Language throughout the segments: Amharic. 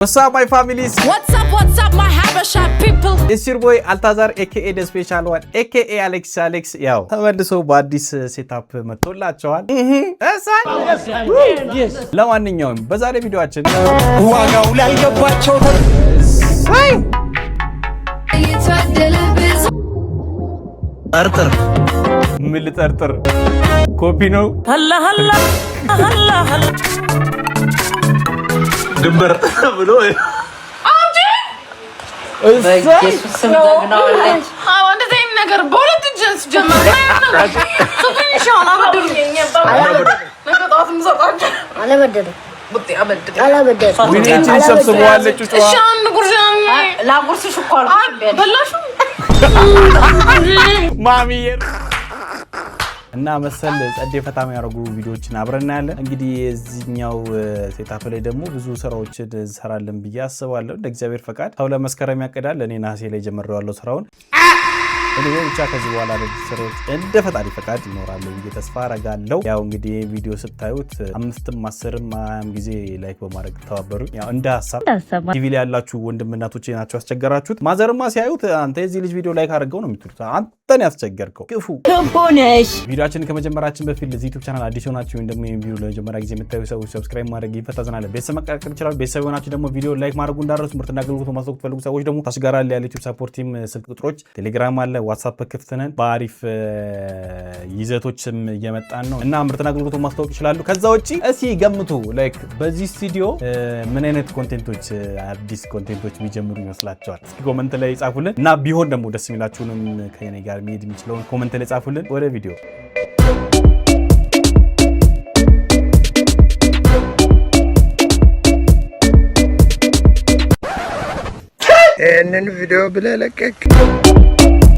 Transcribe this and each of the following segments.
What's up, my families? What's up, what's up, my Habesha people? It's your boy አልታዛር AKA the special one AKA አሌክስ አሌክስ። ያው ተመልሶ በአዲስ setup መጥቶላቸዋል። እሳይ። ለማንኛውም በዛሬ ቪዲዮአችን ዋጋው ላልገባቸው እሳይ ጠርጥር። ምን ልጠርጥር? ኮፒ ነው። ድንበር ብሎ እሳይ። በኢየሱስ ስም ዘግናዋለች። እንደዚህ አይነት ነገር በሁለት እጅ ሲጀመር አበድሩኝ። ነገ ጠዋት የምሰጣቸው አላበደርም። አላበደርም። ወይኔ ይህችን ሰብስበዋለች ጩጩዋ። እሺ አንድ ጉርሻ ላጉርስሽ እኮ አልኩሽ። በላሹ። ማሚዬ እና መሰል ጸዴ ፈታ የሚያደርጉ ቪዲዮዎችን አብረን እናያለን። እንግዲህ የዚህኛው setup ላይ ደግሞ ብዙ ስራዎችን እንሰራለን ብዬ አስባለሁ። እንደ እግዚአብሔር ፈቃድ ሰው ለመስከረም ያቅዳል። እኔ ነሐሴ ላይ ጀምሬዋለሁ ስራውን። እኔ ብቻ ከዚህ በኋላ አዳዲስ ስራዎች እንደ ፈጣሪ ፈቃድ ይኖራሉ ብዬ ተስፋ አረጋለሁ። ያው እንግዲህ ይህ ቪዲዮ ስታዩት 5ም 10ም 20ም ጊዜ like በማድረግ ተባበሩ። ያው እንደ ሀሳብ ቲቪ ላይ ያላችሁ ወንድም እናቶቼ ናቸው ያስቸገራችሁት። ማዘርማ ሲያዩት አንተ የዚህ ልጅ ቪዲዮ like አድርገው ነው የሚትሉት። አንተን ያስቸገርከው ክፉ ነሽ። ቪዲዮአችንን ከመጀመራችን በፊት ለዚህ YouTube channel አዲስ ሆናችሁ ወይም ደግሞ ይህን ቪዲዮ ለመጀመሪያ ጊዜ የምታዩ ሰዎች subscribe ማድረግ ይፈታዘናል። ቤተሰብ መቀላቀል ይችላሉ። ቤተሰብ የሆናችሁ ደግሞ ቪዲዮ like ማድረጉ እንዳትረሱ። ምርትና አገልግሎት ማስታወቅ ትፈልጉ ሰዎች ደግሞ ታች ጋር አለ ያለ YouTube support team ስልክ ቁጥሮች፣ ቴሌግራም አለ፣ WhatsApp ክፍት ነን። በአሪፍ ይዘቶችም እየመጣን ነው እና ምርትና አገልግሎት ማስታወቅ ይችላሉ። ከዛ ውጭ እስኪ ገምቱ፣ like በዚህ ስቱዲዮ ምን አይነት content ኦች፣ አዲስ content ኦች የሚጀምሩ ይመስላቸዋል? እስኪ comment ላይ ጻፉልን እና ቢሆን ደግሞ ደስ የሚላችሁንም ከኔ ጋር መሄድ የሚችለውን comment ላይ ጻፉልን። ወደ ቪዲዮ። ይህንን ቪዲዮ ብለህ ለቀቅ።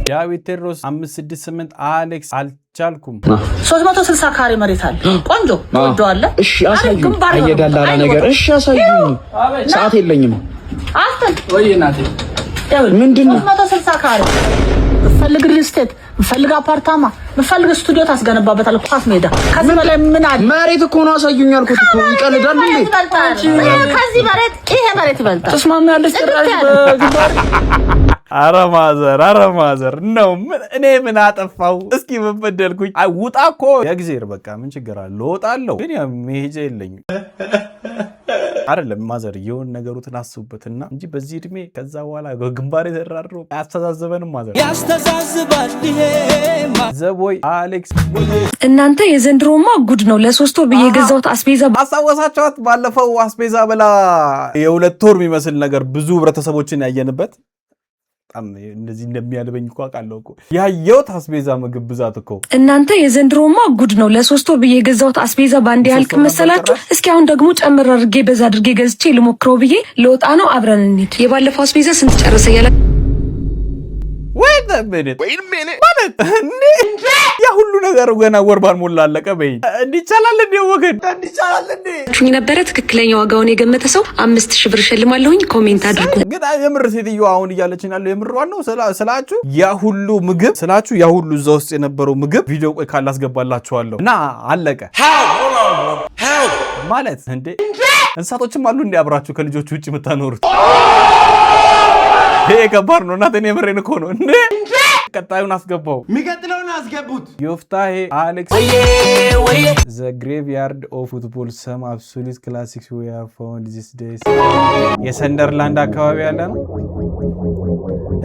ዳዊት ቴድሮስ 568 አሌክስ አልቻልኩም። 360 ካሬ መሬት አለ። ቆንጆ ትወደዋለህ። እሺ አሳዩኝ። ግንባር ነው። የደላላ ነገር እሺ አሳዩኝ። ሰዓት የለኝም። አስተን ምንድን ነው? 360 ካሬ፣ ብፈልግ real estate፣ ብፈልግ አፓርታማ፣ ብፈልግ ስቱዲዮ ታስገነባበታለህ። ኳስ ሜዳ። ከዚህ በላይ ምን አለ? መሬት እኮ ነው፣ አሳዩኝ ያልኩት እኮ። ይቀልዳሉ እንዴ? ይበልጣል። ከዚህ መሬት ይሄ መሬት ይበልጣል። ተስማሚያለሽ? ጭራሽ በግንባር። አረ ማዘር፣ አረ ማዘር ነው። እኔ ምን አጠፋው? እስኪ ምን በደልኩኝ? አይ ውጣ እኮ የእግዜር በቃ ምን ችግር አለው? እወጣለሁ፣ ግን ያው መሄጃ የለኝም። አይደለም ማዘር፣ የሆን ነገሩትን አስቡበትና እንጂ በዚህ እድሜ ከዛ በኋላ ግንባር የተደራድሮ አያስተዛዝበንም ማዘር። ያስተዛዝባል ይሄማ። ዘቦይ አሌክስ። እናንተ የዘንድሮማ ጉድ ነው። ለ3 ወር ብዬ የገዛሁት አስቤዛ አስታወሳቸዋት። ባለፈው አስቤዛ በላ የ2 ወር የሚመስል ነገር ብዙ ህብረተሰቦችን ያየንበት፣ በጣም እንደዚህ እንደሚያልበኝ እኮ አውቃለሁ እኮ ያየሁት አስቤዛ ምግብ ብዛት እኮ። እናንተ የዘንድሮማ ጉድ ነው። ለ3 ወር ብዬ የገዛሁት አስቤዛ በአንድ ያልቅ መሰላችሁ? እስኪ አሁን ደግሞ ጨምር አድርጌ በዛ አድርጌ ገዝቼ ልሞክረው ብዬ ለወጣ ነው። አብረን እንሂድ። የባለፈው አስቤዛ ስንት ጨረሰ ያለ Wait a minute፣ ማለት እንዴ ያ ሁሉ ነገር ገና ወር ባልሞላ አለቀ። በይ እንዲህ ይቻላል እንዴ ወገን? ችኝ ነበረ። ትክክለኛ ዋጋውን የገመተ ሰው 5,000 ብር እሸልማለሁኝ። Comment አድርጉ። ግን የምር ሴትዮዋ አሁን እያለችን ያለው የምሯን ነው ስላችሁ፣ ያ ሁሉ ምግብ ስላችሁ፣ ያ ሁሉ እዛ ውስጥ የነበረው ምግብ ቪዲዮ ቆይ ካላስገባላችኋለሁ እና አለቀ ማለት እንዴ? እንስሳቶችም አሉ እንዴ አብራችሁ ከልጆቹ ውጭ የምታኖሩት? ይሄ ከባድ ነው። እናቴ እኔ የምሬን እኮ ነው እንዴ። ቀጣዩን አስገባው። የሚቀጥለውን አስገቡት። ዮፍታሄ አሌክስ። The graveyard of football, some absolute classics we have found these days። የሰንደርላንድ አካባቢ ያለ ነው።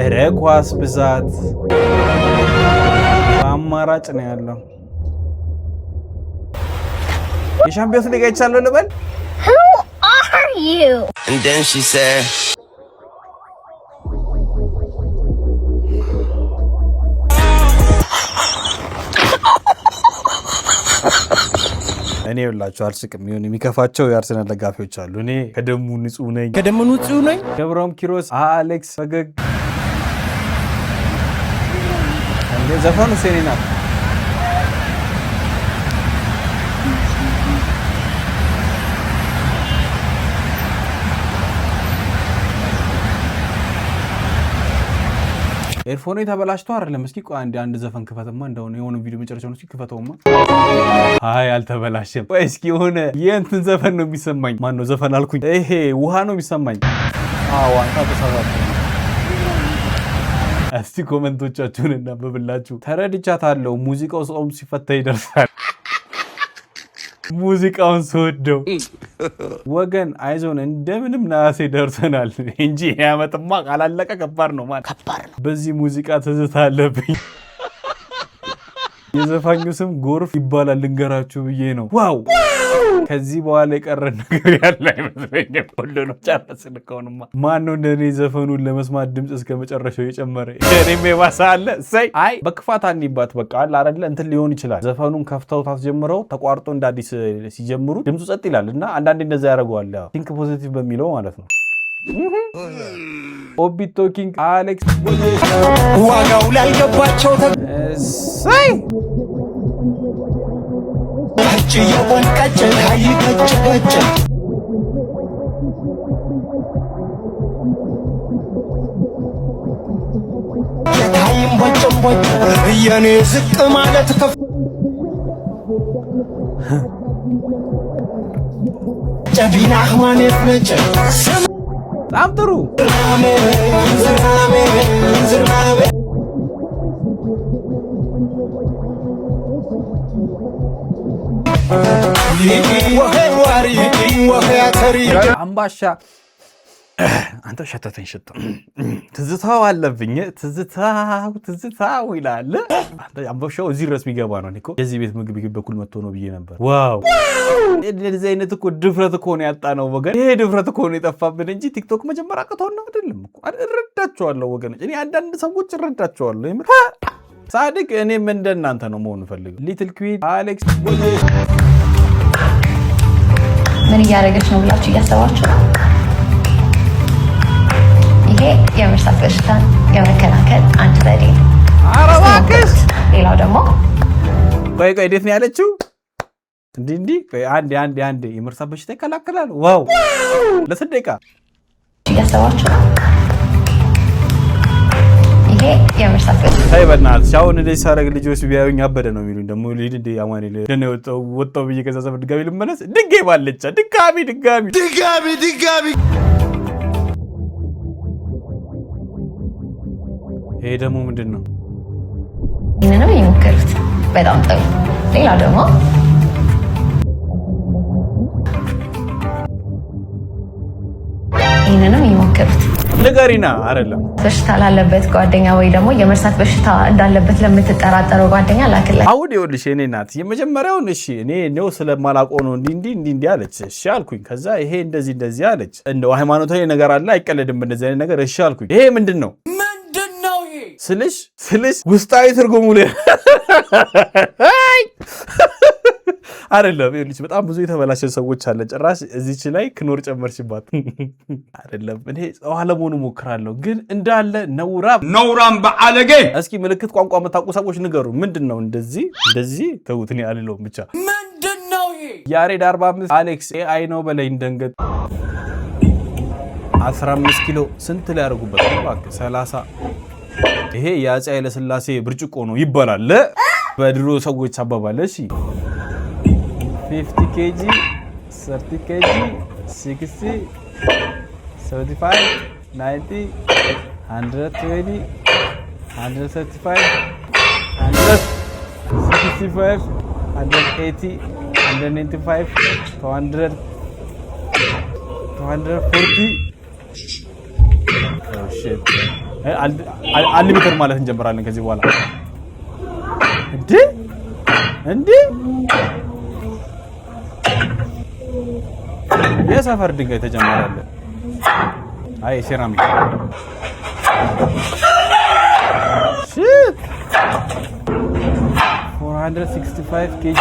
እረ ኳስ ብዛት በአማራጭ ነው ያለው። የሻምፒዮንስ ሊግ አይቻለሁ ልበል። Who are you? And then she said እኔ ይኸውላችሁ አልስቅም። ይሁን የሚከፋቸው የአርሰናል ደጋፊዎች አሉ። እኔ ከደሙ ንጹህ ነኝ። ከደሙ ንጹህ ነኝ። ገብረም ኪሮስ አሌክስ ፈገግ እንዴ ዘፈኑ ሴኔ ናት። Earphone ተበላሽቶ አይደለም። እስኪ ቆይ አንድ አንድ ዘፈን ክፈትማ፣ እንደሆነ የሆነ ቪዲዮ መጨረሻውን እስኪ ክፈተውማ። አይ አልተበላሸም። ቆይ እስኪ የሆነ የእንትን ዘፈን ነው የሚሰማኝ። ማን ነው ዘፈን አልኩኝ? ይሄ ውሃ ነው የሚሰማኝ። አዎ አንተ ተሳሳትክ። እስቲ comment ኦቻችሁን እናንብብላችሁ። ተረድቻታለሁ። ሙዚቃው ጾም ሲፈታ ይደርሳል። ሙዚቃውን ስወደው ወገን አይዞን፣ እንደምንም ነሐሴ ደርሰናል እንጂ ይሄ ዓመትማ ካላለቀ ከባድ ነው ማለት ከባድ ነው። በዚህ ሙዚቃ ትዝታ አለብኝ። የዘፋኙ ስም ጎርፍ ይባላል። ልንገራችሁ ብዬ ነው። Wow፣ ከዚህ በኋላ የቀረ ነገር ያለ አይመስለኝም። ሁሉንም ጨረስን። ከሆንማ ማን ነው እንደኔ ዘፈኑን ለመስማት ድምፅ እስከ መጨረሻው የጨመረ? እኔም የባሰ አለ። እሰይ። አይ በክፋት አንይባት። በቃ አለ አይደለ እንትን ሊሆን ይችላል። ዘፈኑን ከፍተው ታስጀምረው ተቋርጦ እንደ አዲስ ሲጀምሩ ድምፁ ጸጥ ይላል እና አንዳንዴ እንደዛ ያደርገዋል። Think positive በሚለው ማለት ነው። ኦቢቶ ኪንግ አሌክስ። ዋጋው ላልገባቸው እሰይ። ቀጭ የወንቀጭ ሀይ ቀጭ ቀጭ ታይም ቦጭም ቦጭ የኔ ዝቅ ማለት ከፍ ጨቢናህ ማኔት ነጭ። በጣም ጥሩ። ዝራሜ ዝራሜ። አምባሻ አንተ ሸተተኝ ሽታ ትዝታው አለብኝ፣ ትዝታው ትዝታው ይላል። አንተ አምባሻው እዚህ ድረስ የሚገባ ነው። እኔ እኮ የዚህ ቤት ምግብ በኩል መጥቶ ነው ብዬ ነበር። Wow፣ እንደዚህ አይነት እኮ ድፍረት እኮ ነው ያጣ ነው ወገን። ይሄ ድፍረት እኮ ነው የጠፋብን እንጂ ቲክቶክ መጀመር አቅቶን ነው አይደለም እኮ። እረዳቸዋለሁ ወገኖች፣ እኔ አንዳንድ ሰዎች እረዳቸዋለሁ። የምር ሳድግ እኔም እንደ እናንተ ነው መሆን ፈልገው። Little Queen አሌክስ። ምን እያደረገች ነው ብላችሁ እያሰባችሁ ነው። ይሄ የመርሳት በሽታን የመከላከል አንድ ዘዴ ነው። ኧረ እባክሽ! ሌላው ደግሞ ቆይ ቆይ፣ እንዴት ነው ያለችው? እንዲህ እንዲህ፣ ቆይ አንዴ አንዴ አንዴ፣ የመርሳት በሽታ ይከላከላል። Wow፣ ለስንት ደቂቃ? እያሰባችሁ ነው። ይሄ የመርሳት በሽታ አይ በእናትሽ፣ አሁን እንደዚህ ሳደርግ ልጆች ቢያዩኝ አበደ ነው የሚሉኝ። ደግሞ ልሂድ እንዴ አማኑኤል ደህና ወጣው ወጣው ብዬ ከዛ ሰፈር ድጋሚ ልመለስ። ድጌ ባለቻ ድጋሚ ድጋሚ ድጋሚ ድጋሚ። ይሄ ደግሞ ምንድን ነው? ይህንንም ይሞክሩት። በጣም ጥሩ። ሌላው ደግሞ ይህንንም ይሞክሩት። ንገሪና አይደለም። በሽታ ላለበት ጓደኛ ወይ ደግሞ የመርሳት በሽታ እንዳለበት ለምትጠራጠረው ጓደኛ ላክለት። አሁን ይኸውልሽ የኔ ናት የመጀመሪያውን እሺ እኔ ነው ስለማላውቀው ነው እንዲህ እንዲህ እንዲህ እንዲህ አለች። እሺ አልኩኝ። ከዛ ይሄ እንደዚህ እንደዚህ አለች። እንደው ሃይማኖታዊ ነገር አለ፣ አይቀለድም እንደዚህ አይነት ነገር። እሺ አልኩኝ። ይሄ ምንድን ነው ስልሽ ውስጣዊ ትርጉሙ ሌላ አይደለም። ይኸውልሽ በጣም ብዙ የተበላሸ ሰዎች አለ። ጭራሽ እዚች ላይ ክኖር ጨመርሽባት። አይደለም እኔ ሰው አለመሆኑ እሞክራለሁ፣ ግን እንዳለ ነውራም ነውራም በአለጌ። እስኪ ምልክት ቋንቋ የምታውቁ ሰዎች ንገሩ። ምንድን ነው እንደዚህ እንደዚህ? ተውት፣ እኔ አልለውም ብቻ። ያሬድ 45 አሌክስ AI ነው በለኝ ደንገጥ። 15 ኪሎ ስንት ላይ ያደርጉበት ነው እባክህ? 30። ይሄ የአፄ ኃይለሥላሴ ብርጭቆ ነው ይባላል በድሮ ሰዎች አባባል። እሺ 50 kg፣ 30 kg፣ 60፣ 75፣ 90፣ 120፣ 135፣ 165፣ 180፣ 195፣ 200፣ 240። Oh shit. Unlimited ማለት እንጀምራለን ከዚህ በኋላ። እንዴ እንዴ፣ የሰፈር ድንጋይ ተጨመራለ። አይ ሴራሚክ። Shit፣ 465 kg።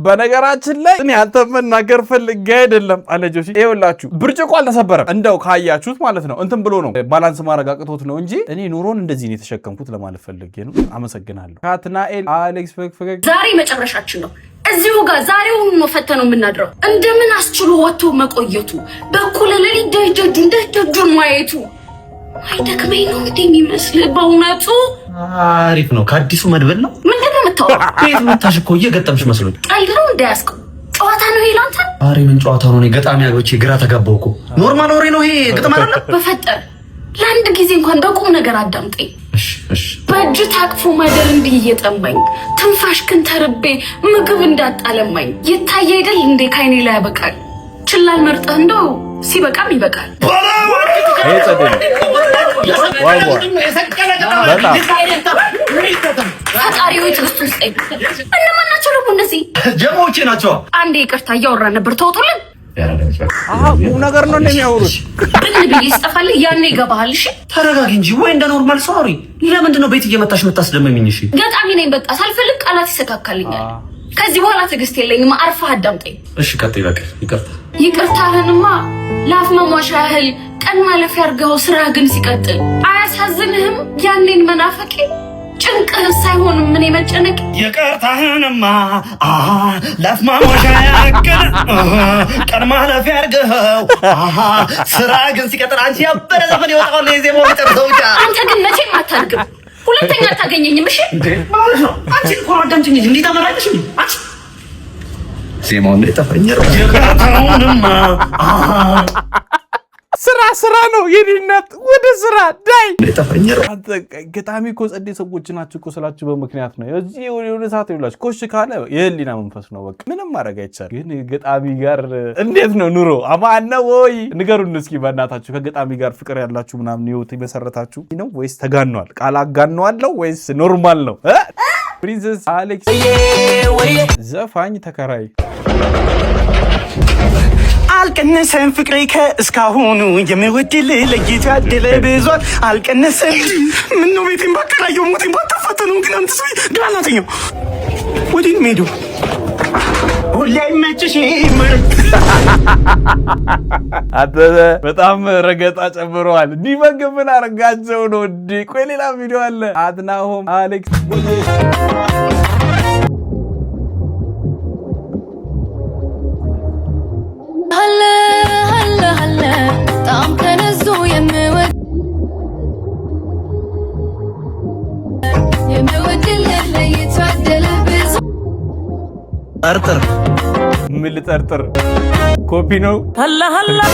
በነገራችን ላይ እኔ አንተ መናገር ፈልጌ አይደለም አለ ጆሲ። ይኸውላችሁ ብርጭቆ አልተሰበረም፣ እንደው ካያችሁት ማለት ነው። እንትን ብሎ ነው፣ balance ማድረግ አቅቶት ነው እንጂ እኔ ኑሮን እንደዚህ ነው የተሸከምኩት ለማለት ፈልጌ ነው። አመሰግናለሁ። ካትናኤል አሌክስ ፈገግ። ዛሬ መጨረሻችን ነው። እዚሁ ጋር ዛሬውን ነው ፈተነው የምናድረው። እንደምን አስችሎ ወጥቶ መቆየቱ፣ በኩለ ሌሊት ደጀጁን ደጀጁን ማየቱ አይደክመኝ ነው እንዴ የሚመስልህ? በእውነቱ አሪፍ ነው። ከአዲሱ መድብል ነው። ምንድን ነው የምታወራው? ቤት መታሽ እኮ እየገጠምሽ መስሎኝ። ቀልድ ነው እንዳያስቀው ጨዋታ ነው ይሄ ላንተ? ኧረ ምን ጨዋታ ነው? እኔ ገጣሚ አግብቼ ግራ ተጋባሁ እኮ። Normal ወሬ ነው ይሄ፣ ግጥም አይደለም። በፈጠር ለአንድ ጊዜ እንኳን በቁም ነገር አዳምጠኝ። እሺ እሺ። በእጅ ታቅፎ ማደር እንዲህ እየጠማኝ፣ ትንፋሽ ክን ተርቤ ምግብ እንዳጣለማኝ ይታይ አይደል እንዴ ከአይኔ ላይ ያበቃል። ችላል መርጠህ እንደው ሲበቃም ይበቃል። ይሄ ጸዴ ነው። Wow wow፣ በጣም። ፈጣሪ ሆይ ትዕግስቱን ስጠኝ። እነማን ናቸው ደግሞ እነዚህ? ጀማዎቼ ናቸው። አንዴ ይቅርታ እያወራን ነበር፣ ተውጡልን። አሀ ቁም ነገር ነው እንደሚያወሩት። ብን ብዬ ስጠፋልህ ያኔ ይገባሃል። እሺ። ተረጋጊ እንጂ ወይ እንደ normal ሰው አውሪ። ለምንድን ነው ቤት እየመታሽ የምታስደምሚኝ? እሺ። ገጣሚ ነኝ። በቃ ሳልፈልግ ቃላት ይሰካካልኛል። ከዚህ በኋላ ትዕግስት የለኝም። አርፈህ አዳምጠኝ። እሺ ቀጥይ። በቃ ይቅርታ። ይቅርታህንማ ለአፍ መሟሻ ያህል ቀን ማለፊያ አድርገው፣ ስራ ግን ሲቀጥል አያሳዝንህም? ያኔን መናፈቄ ጭንቅህ ሳይሆን ምን መጨነቅ። ይቅርታህንማ ለአፍ ማሞሻ ያክል ቀን ማለፊያ አድርገኸው ስራ ግን ሲቀጥል አንቺ ያበረ ዘፈን ይወጣል። የዜማው ጨርሰው ብቻ። አንተ ግን መቼም አታድግም። ሁለተኛ አታገኘኝም። እሺ። ማለት ነው። አንቺ እኮ አዳምጪኝ እንጂ እንዴት አመራጭሽ እንዴ? አንቺ ዜማውን እንዳይጠፋኝ። ይቅርታውንማ ስራ ስራ ነው የኔ እናት፣ ወደ ስራ ዳይ። እንዳይጠፋኝ። አንተ ገጣሚ እኮ ጸዴ ሰዎች ናቸው እኮ ስላችሁ በምክንያት ነው። እዚህ የሆነ ሰዓት ይውላችሁ ኮሽ ካለ የህሊና መንፈስ ነው። በቃ ምንም ማድረግ አይቻልም። ግን ገጣሚ ጋር እንዴት ነው ኑሮ? አማን ነው ወይ? ንገሩን እስኪ በእናታችሁ። ከገጣሚ ጋር ፍቅር ያላችሁ ምናምን ህይወት የመሰረታችሁ ነው ወይስ ተጋኗል? ቃል አጋኗለው ወይስ normal ነው? ፕሪንሰስ አሌክስ ዘፋኝ ተከራይ። አልቀነሰም ፍቅሬ ከእስካሁኑ፣ የምወድልህ ለይቶ ያደለ ብዙን አልቀነሰም። ምነው ቤቴን ባከራየው ሞቴን ባታፋተነው። ግን አንተ ሰውዬ ግራ እናተኛው ወዲህ ነው የምሄደው። ሁሌ አይመችሽም። አንተ በጣም ረገጣ ጨምረዋል። ዲበግ ምን አረጋቸው ነው እንዴ? ቆይ ሌላ ቪዲዮ አለ። አትናሆም አሌክስ። አለ አለ አለ በጣም ከነዙ የምወድልህ ለይቶ ያደለ ብዙ። ጠርጥር። ምን ልጠርጥር? ኮፒ ነው። هلا هلا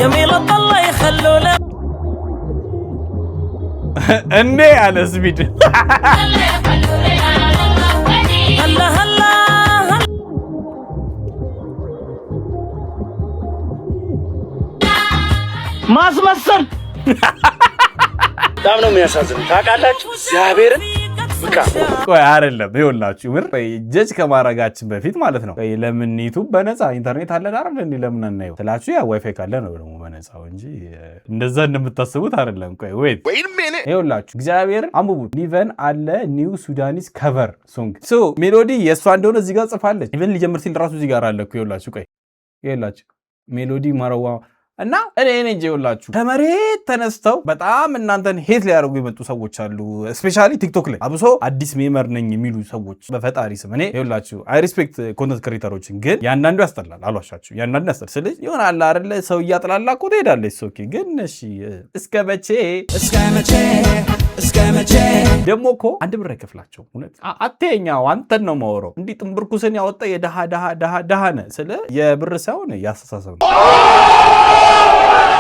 جميل الله يخلوا له እንዴ አለ ስፒድ። هلا هلا. ማስመሰል በጣም ነው የሚያሳዝነው። ታውቃላችሁ እግዚአብሔርን በቃ። ቆይ አይደለም፣ ይኸውላችሁ ምር ጀጅ ከማድረጋችን በፊት ማለት ነው። ቆይ ለምን ዩቱብ በነፃ ኢንተርኔት አለን አይደል? እንዴ ለምን አናየው ስላችሁ ያ ዋይፋይ ካለ ነው ደግሞ በነፃው እንጂ እንደዛ እንደምታስቡት አይደለም። ቆይ wait፣ ይኸውላችሁ እግዚአብሔር አንብቡት። ኒቨን አለ new Sudanese cover song፣ so melody የእሷ እንደሆነ እዚህ ጋር ጽፋለች። Even ሊጀምር ሲል ራሱ እዚህ ጋር አለ እኮ። ይኸውላችሁ፣ ቆይ ይኸውላችሁ melody መረዋ እና እኔ እንጂ ይኸውላችሁ ከመሬት ተነስተው በጣም እናንተን hate ሊያደርጉ የመጡ ሰዎች አሉ። Especially ቲክቶክ ላይ አብሶ አዲስ memer ነኝ የሚሉ ሰዎች በፈጣሪ ስም እኔ ይኸውላችሁ I respect content creator ኦችን፣ ግን ያንዳንዱ ያስጠላል። አልዋሻችሁ፣ ያንዳንዱ ያስጠላል። ስለዚህ ይሆናል አይደለ ሰው እያጥላላ እኮ ትሄዳለች። Okay ግን እሺ እስከ መቼ? እስከ መቼ? እስከ መቼ? ደግሞ እኮ አንድ ብር አይከፍላቸው። እውነት አትየኛው አንተን ነው የማወራው። እንዲህ ጥንብርኩስን ያወጣ የድሃ ድሃ ድሃ ድሃ ነህ። ስለ የብር ሳይሆን ያስተሳሰብ ነው።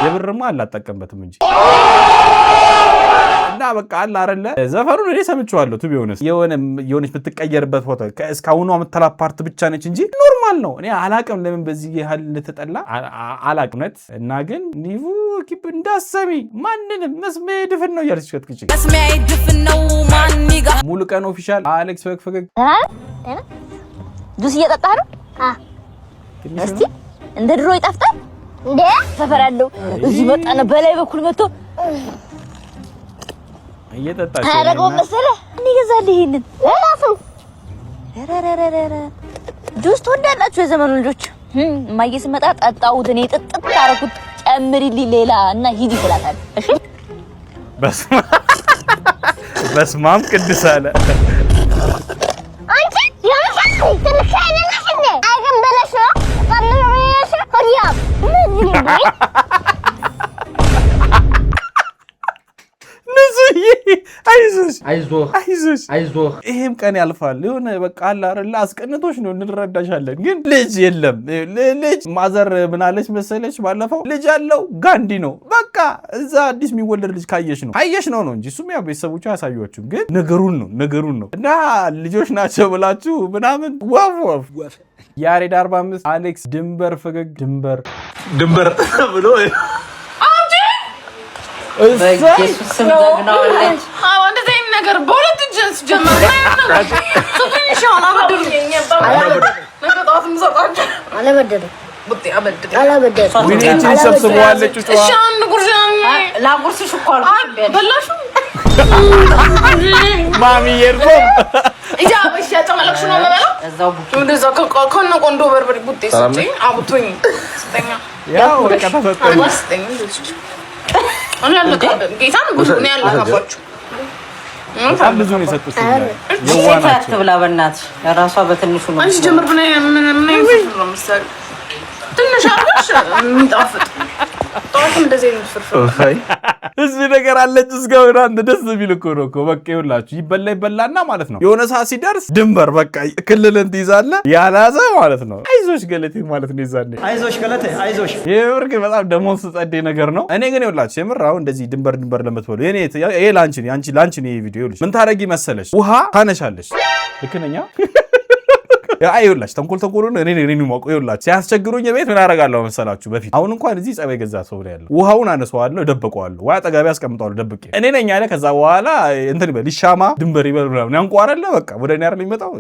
የብርማ አላጠቀምበትም እንጂ እና በቃ አለ አይደለ ዘፈኑን እኔ ሰምቼዋለሁ። To be honest የሆነ የሆነች የምትቀየርበት ቦታ እስካሁኗ የምትላ part ብቻ ነች እንጂ normal ነው። እኔ አላቅም ለምን በዚህ ያህል እንደተጠላ አላቅም እውነት። እና ግን ኒቡ keep እንዳሰሚ ማንንም መስሜ ድፍን ነው እያለች ከትክች መስሚያዬ ድፍን ነው ማን ይጋ። ሙሉ ቀን official አሌክስ ፈገግ ፈገግ። ጁስ እየጠጣህ ነው? እስቲ እንደ ድሮ ይጣፍጣል እንዴ? ሰፈር ያለው እዚህ መጣና በላይ በኩል መጥቶ እየጠጣች አያደርገውም መሰለህ። እኔ እገዛልህ ይሄንን ራሱ። ረረረረ፣ ጁስ ትወዳላችሁ የዘመኑ ልጆች። እማዬ ስመጣ ጠጣሁት እኔ፣ ጥጥት አደረኩት። ጨምሪልኝ ሌላ እና ሂጂ ትላታለህ። እሺ። በስመ አብ ቅዱስ አለ። አንቺ ያምሻል፣ ትልክ አይደለሽ እንዴ? አይገን በለሽ ነው ቀምሽ ሆዲያም ምን? ንጹዬ አይዞሽ፣ አይዞህ። አይዞሽ። አይዞህ። ይሄም ቀን ያልፋል። የሆነ በቃ አለ አይደለ አስቀንቶች ነው፣ እንረዳሻለን። ግን ልጅ የለም። ልጅ mother ምናለች መሰለች ባለፈው፣ ልጅ ያለው ጋንዲ ነው። በቃ እዛ አዲስ የሚወለድ ልጅ ካየሽ ነው ካየሽ ነው ነው እንጂ እሱም ያው ቤተሰቦቹ አያሳዩችም። ግን ነገሩን ነው እና ልጆች ናቸው ብላችሁ ምናምን ወፍ ወፍ። ያሬድ 45፣ አሌክስ ድንበር ፈገግ ድንበር ድንበር ብሎ በኢየሱስ ስም ዘግናዋለች። እንደዚህ አይነት ነገር በሁለት እጅ ስጀምር ነገ ጠዋት የምሰጣቸው አለበደርም። ቡጤ አበድር። አላበደርም። ወይኔ ሰብስበዋለች ጩጫዋ። እሺ አንድ ጉርሻ። ላጉርስሽ እኮ አልኩሽ። በላሹ። ማሚዬ እርሶም እያ እሺ፣ ያጨመለቅሽ ነው የምበላው። እዛው ቡኬ እንደዛ ከነ ቆንዶ በርበሬ ቡጤ ስጭኝ፣ አብቶኝ ስጠኛ። ያው በቃ ተሰጠኝ። ስጠኝ። እኔ አልነካብህም፣ ጌታን ብዙ እኔ አልነካባችሁ። በጣም ብዙ ነው የሰጡት። የዋ ሴት ናቸው። አትብላ በእናትሽ፣ ራሷ በትንሹ ነው። አንቺ ጀምር። ምን ምን ምን አይነት ፍርፍር ነው የምትሰሪው? ትንሽ አድርገሽ የሚጣፍጥ፣ ጠዋትም እንደዚህ አይነት ፍርፍር። እዚህ ነገር አለች እስካሁን። አንተ ደስ የሚል እኮ ነው እኮ። በቃ ይኸውላችሁ ይበላ ይበላና ማለት ነው የሆነ ሰዓት ሲደርስ ድንበር በቃ ክልልን ትይዛለህ፣ ያላዘ ማለት ነው። አይዞሽ ገለቴ ማለት ነው ይዛኔ። አይዞሽ ገለቴ፣ አይዞሽ። የምር ግን በጣም ደሞዝ ጸዴ ነገር ነው። እኔ ግን ይኸውላችሁ የምር አሁን እንደዚህ ድንበር ድንበር ለምትበሉ የኔ ይሄ ላንቺ ነው፣ አንቺ ላንቺ ነው ይሄ ቪዲዮ። ይኸውልሽ ምን ታረጊ መሰለሽ? ውሃ ታነሻለሽ። ልክ ነኝ? አይ ይኸውላችሁ ተንኮል ተንኮሉን እኔ ነኝ የማውቀው። ይኸውላችሁ ሲያስቸግሩኝ ቤት ምን አደርጋለሁ መሰላችሁ? በፊት አሁን እንኳን እዚህ ጸባይ የገዛ ሰው ነው ያለው። ውሃውን አነሳዋለሁ፣ እደብቀዋለሁ፣ ወይ አጠገቤ አስቀምጠዋለሁ ደብቄ። እኔ ነኝ አለ። ከዛ በኋላ እንትን ይበል ይሻማ ድንበር ይበል ምናምን ያንቋረለ በቃ ወደ እኔ አይደል የሚመጣው።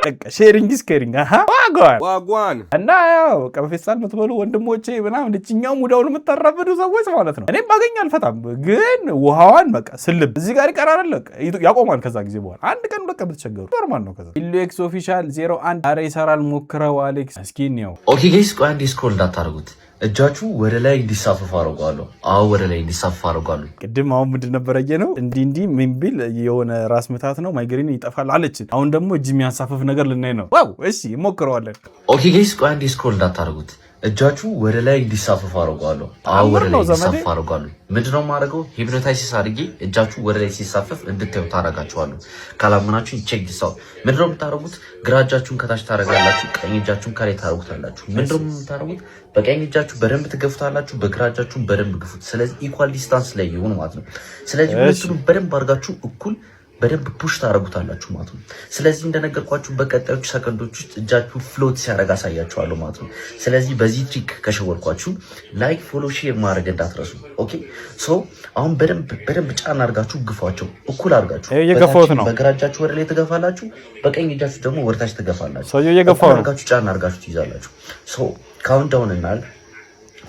በቃ sharing is caring። አሃ wagwan። Wagwan። እና ያው በቃ በፌስታል የምትበሉ ወንድሞቼ ምናምን እችኛው ሙዳውን የምታራምዱ ሰዎች ማለት ነው። እኔም ባገኝ አልፈታም፣ ግን ውሃዋን በቃ ስልብ እዚህ ጋር ይቀራል፣ በቃ ያቆማል። ከዛ ጊዜ በኋላ አንድ ቀን ሁለት ቀን ብትቸገሩ normal ነው። ከዛ ኢሉኤክስ official 01፣ አረ ይሰራል ሞክረው አሌክስ፣ እስኪ እንየው። Okay guys፣ ቆይ አንዴ scroll እንዳታደርጉት። እጃችሁ ወደ ላይ እንዲሳፈፍ አደርገዋለሁ። አዎ፣ ወደ ላይ እንዲሳፈፍ አደርገዋለሁ። ቅድም አሁን ምንድን ነበረ ነው እንዲህ እንዲህ ምን ቢል የሆነ ራስ ምታት ነው ማይግሬን ይጠፋል አለችን። አሁን ደግሞ እጅ የሚያንሳፈፍ ነገር ልናይ ነው። Wow፣ እሺ እንሞክረዋለን። Okay guys፣ ቆይ አንዴ scroll እንዳታደርጉት። እጃችሁ ወደ ላይ እንዲሳፈፍ አደርገዋለሁ። አዎ፣ ወደ ላይ ነው ዘመዴ። እንዲሳፈፍ አደርገዋለሁ። ምንድነው የማደርገው? Hypnotize አድርጌ እጃችሁ ወደ ላይ ሲሳፈፍ እንድታዩ ታደርጋችኋለሁ። ካላመናችሁ check this out። ምንድነው የምታደርጉት? ግራ እጃችሁን ከታች ታደርጋላችሁ፣ ቀኝ እጃችሁን ከላይ ታደርጉታላችሁ። ምንድነው የምታደርጉት? በቀኝ እጃችሁ በደንብ ትገፉታላችሁ፣ በግራ እጃችሁን በደንብ ግፉት። ስለዚህ equal distance ላይ ይሁን ማለት ነው። ስለዚህ ሁለቱንም በደንብ አድርጋችሁ እኩል በደንብ push ታደርጉታላችሁ ማለት ነው። ስለዚህ እንደነገርኳችሁ በቀጣዮቹ ሰከንዶች ውስጥ እጃችሁ float ሲያደርግ አሳያችኋለሁ ማለት ነው። ስለዚህ በዚህ trick ከሸወርኳችሁ like፣ follow፣ share ማድረግ እንዳትረሱ። Okay, so አሁን በደንብ በደንብ ጫና አድርጋችሁ ግፏቸው፣ እኩል አድርጋችሁ ይኸው እየገፋሁት ነው። በግራ እጃችሁ ወደ ላይ ትገፋላችሁ፣ በቀኝ እጃችሁ ደግሞ ወደ ታች ትገፋላችሁ። ሰውየው እየገፋው እኩል ነው። አድርጋችሁ ጫና አድርጋችሁ ትይዛላችሁ። So count down እናል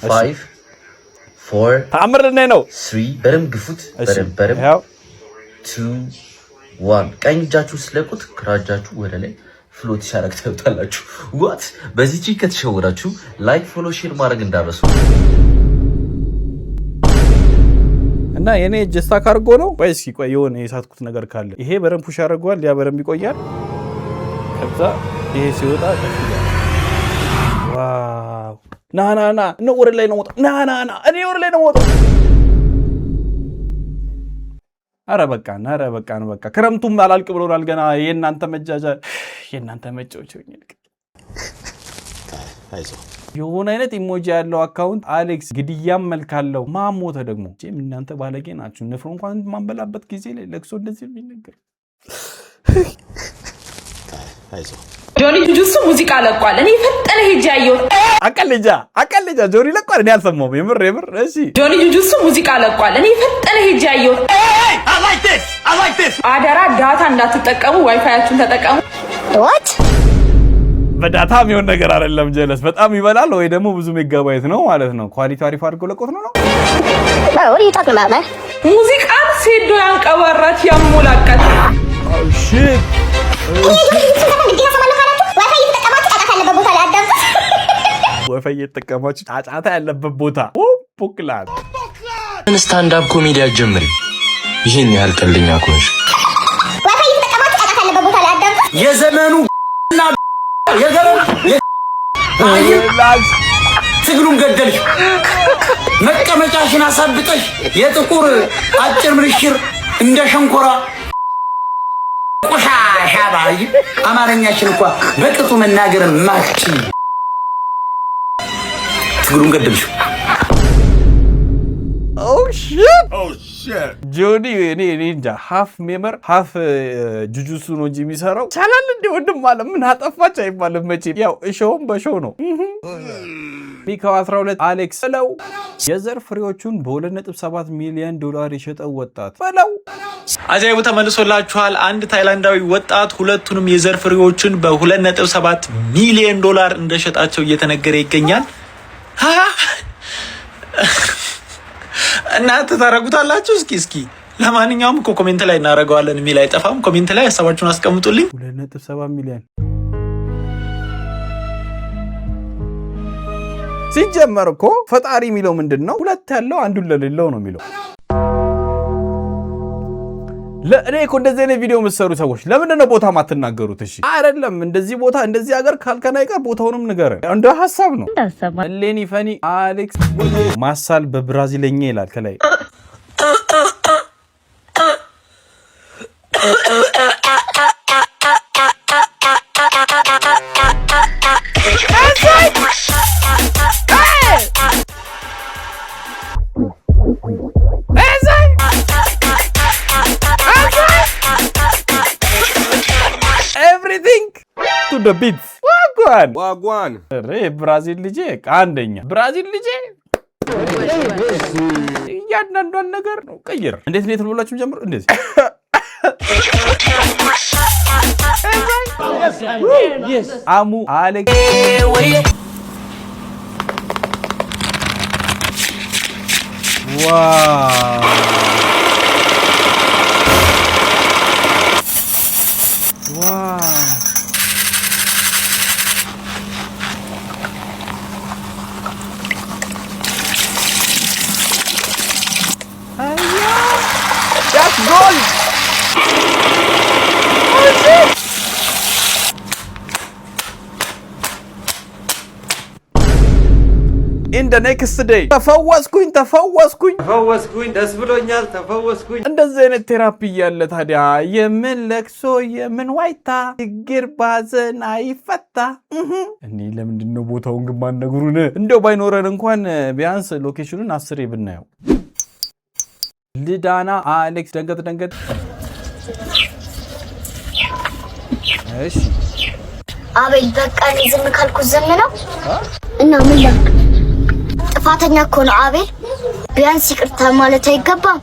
5, 4, ተአምር ልናይ ነው። 3፣ በደንብ ግፉት፣ በደንብ በደንብ፣ 2, 1። ቀኝ እጃችሁ ስለቁት ግራ እጃችሁ ወደ ላይ float ሲያደርግ ታዩታላችሁ። What? በዚህ trick ከተሸወዳችሁ like፣ follow፣ share ማድረግ እንዳትረሱ። እና የኔ እጅ stuck አድርጎ ነው። ቆይ እስኪ ቆይ፣ የሆነ የሳትኩት ነገር ካለ። ይሄ በደንብ push ያደርገዋል፣ ያ በደንብ ይቆያል። ከዛ ይሄ ሲወጣ ከፍ ይላል። Wow፣ ና ና ና ነው፣ ወደ ላይ ነው ወጣ። ና ና ና፣ እኔ ወደ ላይ ነው ወጣ። አረ በቃን፣ አረ በቃን፣ በቃ ክረምቱም አላልቅ ብሎናል ገና። የእናንተ መጃጃል፣ የእናንተ መጫወቻ። የሆነ አይነት emoji ያለው account አሌክስ ግድያም መልክ አለው። ማሞተ ደግሞ እናንተ ባለጌ ናችሁ። ንፍሮ እንኳን ማንበላበት ጊዜ ላይ ለቅሶ እንደዚህ የሚነገር። ጆኒ ጁጁሱ ሙዚቃ ለቋል። እኔ ፈጠነ ሄጄ ያየሁት። አቀልጃ አቀልጃ፣ ጆኒ ለቋል። እኔ አልሰማሁም። የምር የምር። እሺ። ጆኒ ጁጁሱ ሙዚቃ ለቋል። እኔ ፈጠነ ሄጄ ያየሁት። አደራ data እንዳትጠቀሙ፣ ዋይፋያችሁን ተጠቀሙ። What? በ data የሚሆን ነገር አይደለም። ጀለስ በጣም ይበላል ወይ ደግሞ ብዙ ሜጋባይት ነው ማለት ነው። Quality አሪፍ አድርገው ለቆት ነው። Bro, what are you talking about, man? ሙዚቃን ሴዶ ያንቀባራት ያሞላቀት። Shit. እኔ የጆኒ ጁጁትሱን ዘፈን ግዴታ እሰማለሁ ካላችሁ ዋይፋይ እየተጠቀማችሁ ጫጫታ ያለበት ቦታ ላይ አዳምጡት። ዋይፋይ እየተጠቀማችሁ ጫጫታ ያለበት ቦታ ፖክላት። Stand up comedy አትጀምሪ? ይህን ያህል ቀልደኛ ከሆንሽ። ዋይፋይ እየተጠቀማችሁ ጫጫታ ያለበት ቦታ ላይ አዳምጡት። የዘመኑ የዘመኑ ትግሉን ገደልሽ፣ መቀመጫሽን አሳብጠሽ የጥቁር አጭር ምንሽር እንደ ሸንኮራ ቆሻሻ ባይ አማርኛሽን እንኳ በቅጡ መናገር ማች ትግሉን ገደልሽ። Oh shit, ጆኒ እኔ እንጃ፣ half memer half ጁጁሱ ነው እንጂ የሚሰራው ይቻላል እንደ ወንድም አለ ምን አጠፋች አይባልም መቼም። ያው እሾውም በ show ነው። ሚካው 12 አሌክስ በለው። የዘር ፍሬዎቹን በ2.7 ሚሊዮን ዶላር የሸጠው ወጣት በለው። አጃይቡ ተመልሶላችኋል። አንድ ታይላንዳዊ ወጣት ሁለቱንም የዘር ፍሬዎችን በ2.7 ሚሊዮን ዶላር እንደሸጣቸው እየተነገረ ይገኛል። እናንተ ታረጉታላችሁ? እስኪ እስኪ ለማንኛውም እኮ comment ላይ እናደርገዋለን የሚል አይጠፋም። Comment ላይ ሀሳባችሁን አስቀምጡልኝ። 2.7 ሚሊዮን ሲጀመር እኮ ፈጣሪ የሚለው ምንድን ነው? ሁለት ያለው አንዱን ለሌለው ነው የሚለው። ለእኔ እኮ እንደዚህ አይነት ቪዲዮ የምትሰሩ ሰዎች ለምንድን ነው ቦታ ማትናገሩት? እሺ አይደለም እንደዚህ ቦታ እንደዚህ ሀገር ካልከን አይቀር ቦታውንም ንገረን። እንደ ሀሳብ ነው። እሌኒ ፈኒ አሌክስ ማሳል በብራዚለኛ ይላል ከላይ። Everything to the beat, wagwan, wagwan። ብራዚል ልጄ አንደኛ፣ ብራዚል ልጄ እያንዳንዷን ነገር ነው ቀይር። እንዴት እንዴት ብላችሁ ጀምሩ። እንደዚህ አሙ አሌክስ wow. That's gold! Oh shit! In the next day ተፈወስኩኝ፣ ተፈወስኩኝ፣ ተፈወስኩኝ፣ ደስ ብሎኛል፣ ተፈወስኩኝ። እንደዚህ አይነት therapy እያለ ታዲያ የምን ለቅሶ የምን ዋይታ፣ ችግር ባዘን አይፈታ። እኔ ለምንድን ነው ቦታውን ግን ማነግሩን? እንደው ባይኖረን እንኳን ቢያንስ location ኑን አስሬ ብናየው። ልዳና አሌክስ ደንገጥ ደንገጥ። እሺ። አቤል፣ በቃ እኔ ዝም ካልኩ ዝም ነው እና ምን ላድርግ? ጥፋተኛ እኮ ነው አቤል። ቢያንስ ይቅርታ ማለት አይገባም?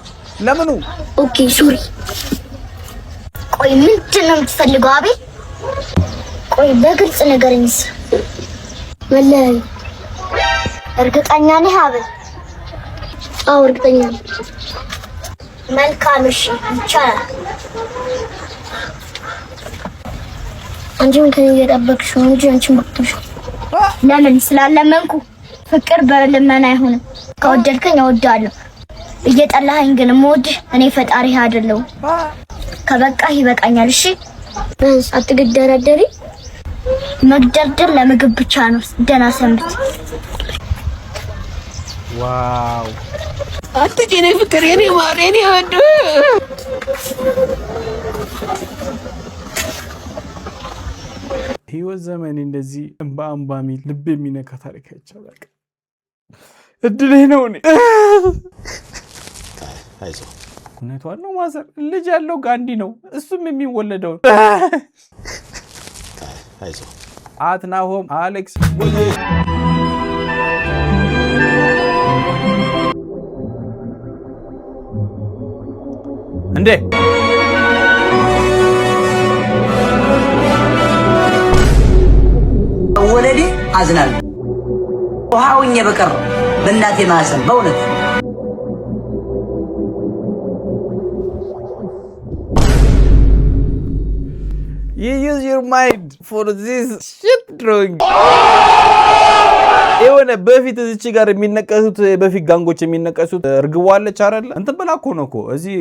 ለምኑ? Okay, sorry። ቆይ ምንድን ነው የምትፈልገው አቤል? ቆይ በግልጽ ንገረኝ። መለያዩ እርግጠኛ ነህ አቤል? አዎ፣ እርግጠኛ ነኝ። መልካም፣ እሺ፣ ይቻላል። አንቺም ከኔ እየጠበቅሽ ነው እንጂ አንቺም በቅቶሽ። ለምን? ስላለመንኩ። ፍቅር በልመና አይሆንም። ከወደድከኝ እወድሃለሁ፣ እየጠላኸኝ ግን የምወድህ እኔ ፈጣሪህ አይደለሁም። ከበቃህ ይበቃኛል። እሺ ቢያንስ አትግደረደሪ። መግደርደር ለምግብ ብቻ ነው። ደህና ሰንብት። Wow. አንተ የኔ ፍቅር፣ የኔ ማር፣ የኔ ወድ። ህይወት ዘመኔ እንደዚህ እንባ እንባ የሚል ልብ የሚነካ ታሪክ አይቼ አላውቅም። እድሌ ነው። እኔ እውነቷን ነው mother። ልጅ ያለው ጋንዲ ነው፣ እሱም የሚወለደው አትናሆም አሌክስ። እንዴ። ወለዴ አዝናለሁ። ውሃውኜ በቀር በእናቴ ማህፀን በእውነት። You use your mind for this shit drawing. የሆነ በፊት እዚች ጋር የሚነቀሱት፣ በፊት gang ኦች የሚነቀሱት እርግቧ አለች አይደለ? እንትን ብላ እኮ ነው እኮ እዚህ።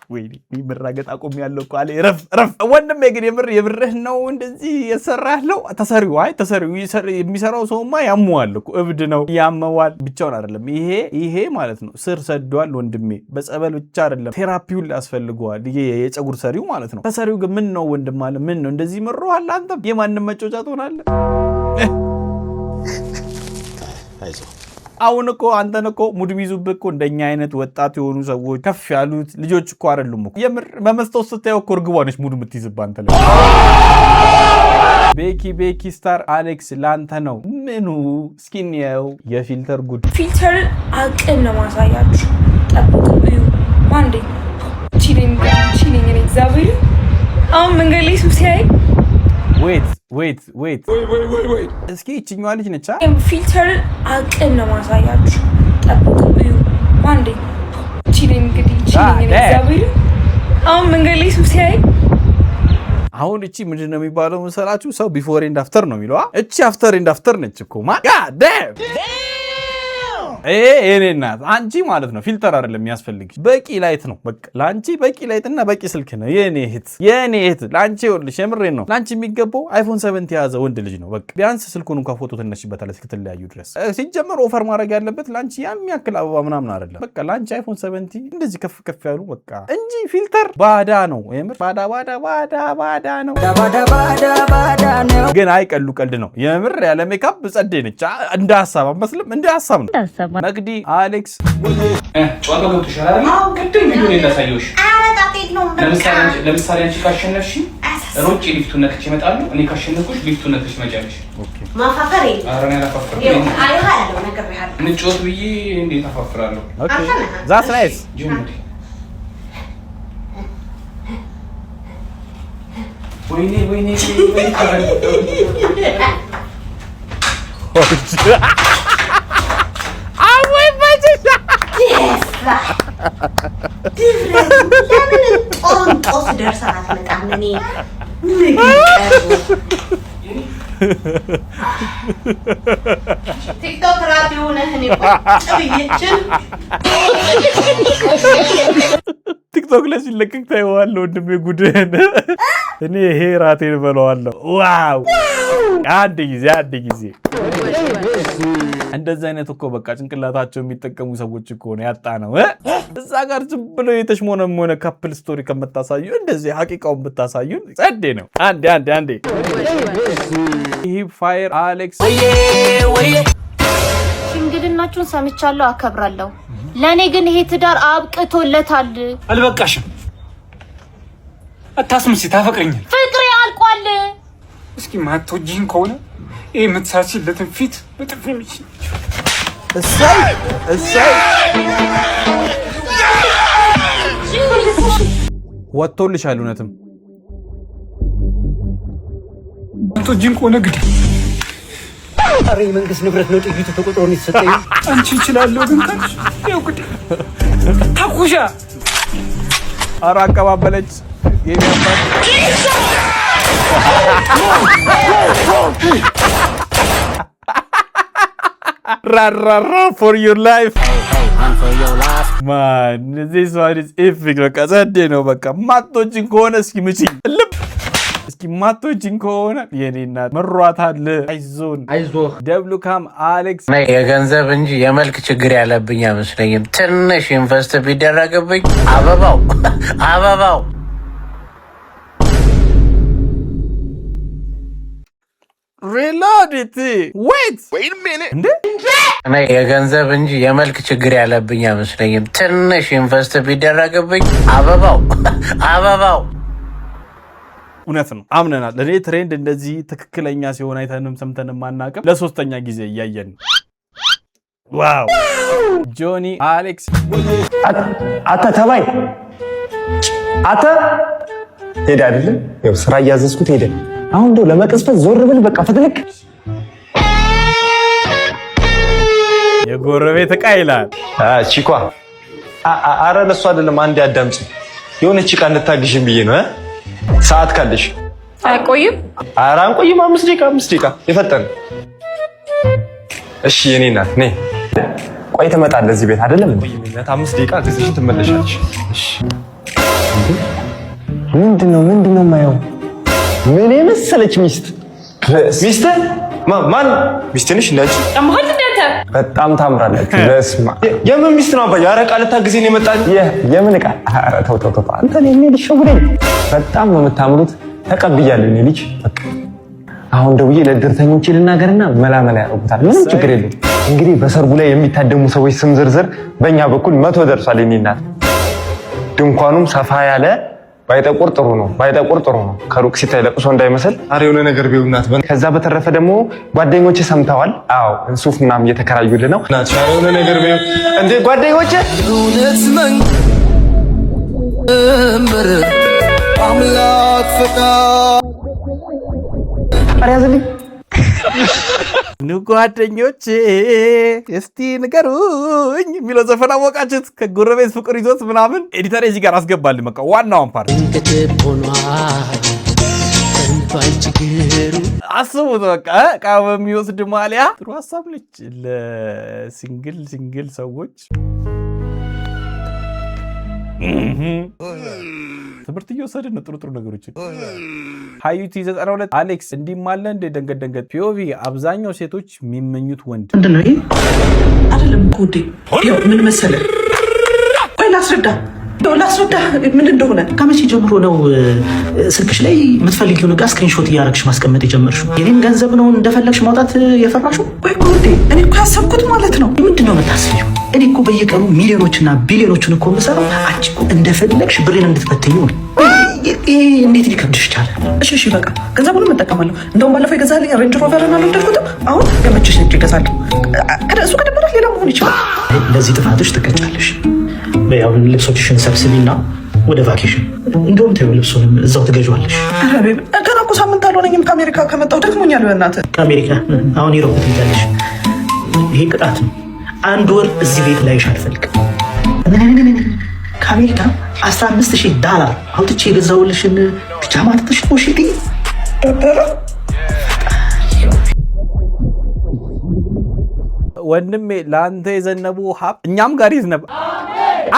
ወይኔ መራገጥ አቁም ያለው እኮ አለ። ረፍ ረፍ ወንድሜ፣ ግን የምር የብርህ ነው እንደዚህ የሰራ ያለው ተሰሪው። አይ ተሰሪው የሚሰራው ሰውማ ያመዋል እኮ፣ እብድ ነው፣ ያመዋል። ብቻውን አይደለም፣ ይሄ ማለት ነው ስር ሰዷል ወንድሜ። በጸበል ብቻ አይደለም፣ therapy ውን ያስፈልገዋል። ይሄ የፀጉር ሰሪው ማለት ነው። ተሰሪው ግን ምን ነው ወንድም አለ፣ ምን ነው እንደዚህ መሮሃል? አንተም የማንም መጫወቻ ትሆናለህ። አሁን እኮ አንተን እኮ mood ሚይዙብህ እኮ እንደኛ አይነት ወጣት የሆኑ ሰዎች፣ ከፍ ያሉት ልጆች እኮ አይደሉም እኮ። የምር በመስታወት ስታየው እኮ እርግቧ ነች mood የምትይዝብህ አንተ ላይ። ቤኪ ቤኪ ስታር አሌክስ ላንተ ነው። ምኑ እስኪ እንየው የ filter ጉድ። Filter አቅም ነው ማሳያችሁ። ጠብቁ፣ እዩ። አንዴ ቺሊንግ ቺሊንግ። እኔ እግዚአብሔር አሁን መንገድ ላይ ሰው ሲያይ Wait, wait, wait፣ እስኪ ይችኛዋ ልጅ ነች። Filter አቅም ነው ማሳያችሁ። ጠብቁ፣ እዩ። አንዴ ቺሊንግ ቺሊንግ። እኔ እግዚአብሔር አሁን መንገድ ላይ ሰው ሲያይ አሁን እቺ ምንድን ነው የሚባለው መሰላችሁ? ሰው before and after ነው የሚለው። እቺ after and after ነች እኮ። ማ God damn! ይሄ የኔ እናት አንቺ ማለት ነው filter አይደለም የሚያስፈልግሽ፣ በቂ light ነው። በቃ ለአንቺ በቂ light እና በቂ ስልክ ነው። የኔ እህት፣ የኔ እህት፣ ለአንቺ ይኸውልሽ፣ የምሬን ነው። ለአንቺ የሚገባው iPhone 7 የያዘ ወንድ ልጅ ነው። በቃ ቢያንስ ስልኩን እንኳን ፎቶ ትነሽበታለሽ እስክትለያዩ ድረስ። ሲጀመር offer ማድረግ ያለበት ለአንቺ ያን ያክል አበባ ምናምን አይደለም። በቃ ለአንቺ iPhone 17 እንደዚህ ከፍ ከፍ ያሉ በቃ እንጂ filter ባዳ ነው። የምር ባዳ ባዳ ባዳ ባዳ ነው። ግን አይ ቀሉ ቀልድ ነው። የምር ያለ ሜካፕ ጸዴ ነች። እንደ ሀሳብ አመስልም፣ እንደ ሀሳብ ነው። መቅዲ አሌክስ። ጨዋታው ገብቶሻል አይደል? ቅድም ቪዲዮ ላይ እንዳሳየሁሽ ለምሳሌ አንቺ ካሸነፍሽ ሮጬ ሊፍቱን ነክቼ እመጣለሁ። እኔ ካሸነፍኩሽ ሊፍቱን ነክተሽ ትመጫለሽ። ማፋፈር የለም። ኧረ እኔ አላፋፍርም። አይሃለሁ፣ ነግሬሃለሁ። እንጫወት ብዬ እንዴት አፋፍራለሁ? That's nice. ጀምሪ። ወይኔ ወይኔ ወይኔ! አወይ መችሽ። ለምን ጦንጦስ ደርሰህ አትመጣም? እኔ ምግብ ቲክቶክ ራት የሆነህ እኔ ቁጭ ብዬችን ቲክቶክ ላይ ሲለቀቅ ታየዋለህ ወንድሜ ጉድህን። እኔ ይሄ ራቴን በለዋለሁ። Wow፣ አንድ ጊዜ አንድ ጊዜ እንደዚህ አይነት እኮ በቃ ጭንቅላታቸው የሚጠቀሙ ሰዎች እኮ ነው ያጣ ነው። እዛ ጋር ዝም ብሎ የተሽሞነሞነ couple story ከምታሳዩ እንደዚህ ሀቂቃውን ብታሳዩን ጸዴ ነው። አንዴ አንዴ አንዴ ይህ ፋየር አሌክስ። ሽምግልናችሁን ሰምቻለሁ፣ አከብራለሁ። ለእኔ ግን ይሄ ትዳር አብቅቶለታል። አልበቃሽም? አታስመስይ፣ ታፈቅረኛል። ፍቅሬ አልቋል። እስኪ ማትወጂኝ ከሆነ ይሄ የምትሳሲለትን ፊት በጥፊ ምች። እሰይ እሰይ፣ ወጥቶልሻል። እውነትም ማትወጂኝ ከሆነ ግድ ኧረ የመንግስት ንብረት ነው፣ ጥይቱ ተቆጥሮ ነው የተሰጠኝ። አንቺ እችላለሁ ግን ካልሽ ይኸው ግድ ተኩሻ። ኧረ አቀባበለች የኔ አባት። ራራራ for your life, man, this one is epic። በቃ ጸዴ ነው። በቃ ማቶችን ከሆነ እስኪ ምችኝ ልብ፣ እስኪ ማቶችን ከሆነ የኔ እናት መሯታል። አይዞን አይዞህ። ደብሉ ካም አሌክስ። የገንዘብ እንጂ የመልክ ችግር ያለብኝ አይመስለኝም። ትንሽ invest ቢደረግብኝ አበባው አበባው። Reload, wait እንዴ? እኔ የገንዘብ እንጂ የመልክ ችግር ያለብኝ አይመስለኝም። ትንሽ invest ቢደረግብኝ አበባው አበባው። እውነት ነው፣ አምነናል። እኔ trend እንደዚህ ትክክለኛ ሲሆን አይተንም ሰምተንም አናውቅም። ለሶስተኛ ጊዜ እያየን ነው። Wow ጆኒ አሌክስ። አተ ተባይ አተ ሄደ አይደለም? ያው ስራ እያዘዝኩት ሄደ። አሁን እንደው ለመቅስፈት ዞር ብል በቃ ፍትልክ። የጎረቤት ዕቃ ይላል። ቺኳ፣ አረ ለሱ አይደለም። አንዴ አዳምጪ። የሆነች ዕቃ እንድታግዥን ብዬ ነው። ሰዓት ካለሽ። አይቆይም። ኧረ አንቆይም። 5 ደቂቃ፣ 5 ደቂቃ የፈጠነ። እሺ የኔ እናት ነይ። ቆይ ትመጣለህ እዚህ ቤት አይደለም? 5 ደቂቃ ገዝተሽን ትመለሻለሽ። እሺ። ምንድነው ምንድነው የማየው? ምን የመሰለች ሚስት! ሚስት ማን? ሚስት ነሽ እንዳንቺ? ያመሃል እንዴ አንተ? በጣም ታምራላችሁ። በስመ አብ። የምን ሚስት ነው አባዬ? ኧረ ዕቃ ልታግዘኝ ነው የመጣች። የምን ዕቃ? ኧረ ተው ተው ተው፣ አንተ እኔ ልሸውደኝ። በጣም ነው የምታምሩት። ተቀብያለሁ እኔ ልጅ። በቃ አሁን ደውዬ ለእድርተኞቼ ልናገርና መላ መላ ያደርጉታል። ምንም ችግር የለም። እንግዲህ በሰርጉ ላይ የሚታደሙ ሰዎች ስም ዝርዝር በእኛ በኩል 100 ደርሷል። የኔ እናት ድንኳኑም ሰፋ ያለ ባይጠቁር ጥሩ ነው፣ ባይጠቁር ጥሩ ነው። ከሩቅ ሲታይ ለቅሶ እንዳይመስል። ኧረ የሆነ ነገር ቢሆን እናት። ከዛ በተረፈ ደግሞ ጓደኞቼ ሰምተዋል። አዎ ሱፍ ምናምን እየተከራዩልን ነው። እናት ኧረ የሆነ ነገር ቢሆን እንዴ ጓደኞቼ። እውነት መንበር አምላክ ፈቃድ። ኧረ ያዝልኝ። ኑ ጓደኞቼ እስቲ ንገሩኝ የሚለው ዘፈን አወቃችሁት? ከጎረቤት ፍቅር ይዞት ምናምን editor እዚህ ጋር አስገባልኝ። በቃ ዋናውን part አስቡት። በቃ እቃ በሚወስድ ማሊያ ጥሩ ሀሳብ ነች ለ single single ሰዎች። ትምህርት እየወሰድን ነው። ጥሩ ጥሩ ነገሮችን። ሀዩቲ 92 አሌክስ እንዲህም አለ እንደ ደንገት ደንገት POV አብዛኛው ሴቶች የሚመኙት ወንድ ምንድን ነው ይሄ? አይደለም እኮ ውዴ፣ ይኸው ምን መሰለህ፣ ቆይ ላስረዳ፣ ይኸው ላስረዳ ምን እንደሆነ። ከመቼ ጀምሮ ነው ስልክሽ ላይ የምትፈልጊውን ዕቃ screenshot እያደረግሽ ማስቀመጥ የጀመርሽው? የኔን ገንዘብ ነው እንደፈለግሽ ማውጣት የፈራሽው? ቆይ እኮ ውዴ፣ እኔ እኮ ያሰብኩት ማለት ነው። ምንድን ነው የምታስቢው? እኔ እኮ በየቀኑ ሚሊዮኖችና ቢሊዮኖችን እኮ የምሰራው አንቺ እኮ እንደፈለግሽ ብሬን እንድትበትኚው ነው። ይሄ እንዴት ሊከብድሽ ቻለ? እሺ እሺ፣ በቃ ገንዘቡንም እጠቀማለሁ። እንደውም ባለፈው የገዛልኝ Range Rover ን አልወደድኩትም። አሁን የመቸሽ ልጅ እገዛለሁ። እሱ ከደበራት ሌላ መሆን ይችላል። ለዚህ ጥፋትሽ ትቀጫለሽ። ያው ልብሶችሽን ሰብስቢና ወደ vacation። እንደውም ተይው፣ ልብሱንም እዛው ትገዣዋለሽ። ኧረ babe፣ ገና እኮ ሳምንት አልሆነኝም ከአሜሪካ ከመጣሁ። ደክሞኛል። በእናትህ። ከአሜሪካ አሁን Europe ትሄጃለሽ። ይሄ ቅጣት ነው። አንድ ወር እዚህ ቤት ላይሽ አልፈልግም። ከአሜሪካ 15,000 ዳላር አውጥቼ የገዛሁልሽን ፒጃማ ትተሽ ነው ሽቲ ደበረ። ወንድሜ ለአንተ የዘነቡ ሀብት እኛም ጋር ይዝነብ።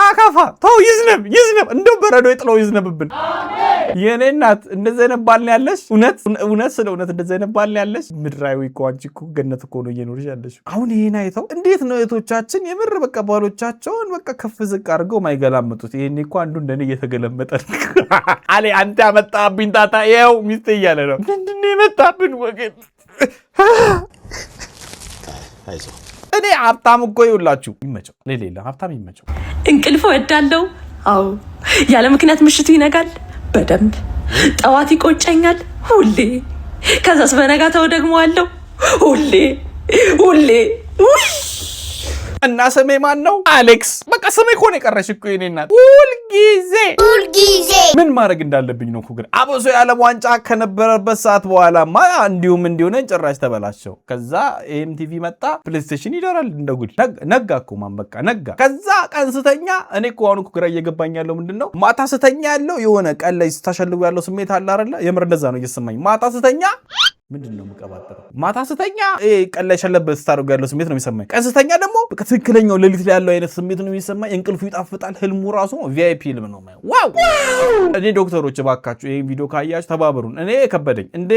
አካፋ ተው፣ ይዝነብ ይዝነብ፣ እንደው በረዶ የጥለው ይዝነብብን። የኔ እናት እንደዚህ አይነት ባል ነው ያለሽ? እውነት እውነት፣ ስለ እውነት እንደዚህ አይነት ባል ነው ያለሽ? ምድራዊ እኮ አንቺ እኮ ገነት እኮ ነው እየኖርሽ ያለሽ። አሁን ይሄን አይተው እንዴት ነው እህቶቻችን የምር በቃ ባሎቻቸውን በቃ ከፍ ዝቅ አድርገው ማይገላምጡት? ይሄኔ እኮ አንዱ እንደኔ እየተገለመጠ ነው። አሌ አንተ ያመጣብኝ ጣጣ ይኸው ሚስቴ እያለ ነው። ምንድን ነው የመጣብን ወገን? እኔ ሀብታም እኮ ይውላችሁ ይመቸው፣ ሌላ ሀብታም ይመቸው። እንቅልፍ እወዳለሁ። አዎ፣ ያለ ምክንያት ምሽቱ ይነጋል በደንብ፣ ጠዋት ይቆጨኛል ሁሌ። ከዛስ በነጋታው ደግሞ አለው ሁሌ ሁሌ። ውይ! እና ስሜ ማን ነው? አሌክስ። በቃ ስሜ እኮ ነው የቀረሽ እኮ የኔ እናት። ሁልጊዜ ሁልጊዜ ምን ማድረግ እንዳለብኝ ነው እኮ ግን አበሶ የዓለም ዋንጫ ከነበረበት ሰዓት በኋላማ እንዲሁም እንዲሆነን ጭራሽ ተበላሸው። ከዛ MTV መጣ፣ PlayStation ይደራል እንደ ጉድ። ነጋ እኮ ማን በቃ ነጋ። ከዛ ቀን ስተኛ እኔ እኮ አሁን እኮ ግራ እየገባኝ ያለው ምንድን ነው፣ ማታ ስተኛ ያለው የሆነ ቀን ላይ ስታሸልቡ ያለው ስሜት አለ አይደለ? የምር እንደዛ ነው እየተሰማኝ ማታ ስተኛ። ምንድን ነው የምቀባጥረው? ማታ ስተኛ ቀን ላይ ሸለብ ስታደርጉ ያለው ስሜት ነው የሚሰማኝ። ቀን ስተኛ ደግሞ በቃ ትክክለኛው ሌሊት ላይ ያለው አይነት ስሜት ነው የሚሰማኝ። እንቅልፉ ይጣፍጣል። ህልሙ ራሱ VIP ህልም ነው የማየው። Wow! እኔ ዶክተሮች እባካችሁ ይሄን ቪዲዮ ካያችሁ ተባበሩን። እኔ ከበደኝ እንዴ።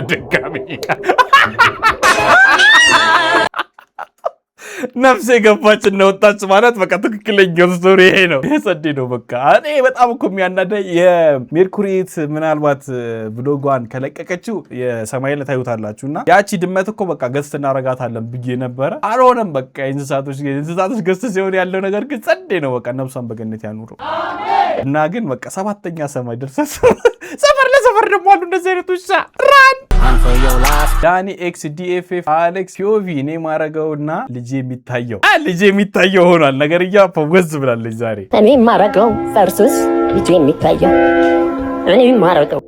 ድጋሚ ነፍሴ ገባች እና ወጣች ማለት በቃ ትክክለኛው story ይሄ ነው። ይሄ ጸዴ ነው። በቃ እኔ በጣም እኮ የሚያናደኝ የሜርኩሪት ምናልባት vlog ጓን ከለቀቀችው የሰማይ ላይ ታዩታላችሁ። እና ያቺ ድመት እኮ በቃ guest እናረጋታለን ብዬ ነበረ። አልሆነም። በቃ የእንስሳቶች guest ሲሆን ያለው ነገር ግን ጸዴ ነው። በቃ ነፍሷን በገነት ያኑረው እና ግን በቃ ሰባተኛ ሰማይ ደርሰህ ሰፈር ለሰፈር ደግሞ አሉ እንደዚህ አይነት ውሻ። Run! ዳኒ X DFF አሌክስ POV። እኔ ማረገውና ልጄ የሚታየው፣ ልጄ የሚታየው ሆኗል። ነገርያ ፈወዝ ብላለች ዛሬ። እኔ የማረገው versus ልጄ የሚታየው፣ እኔ የማረገው።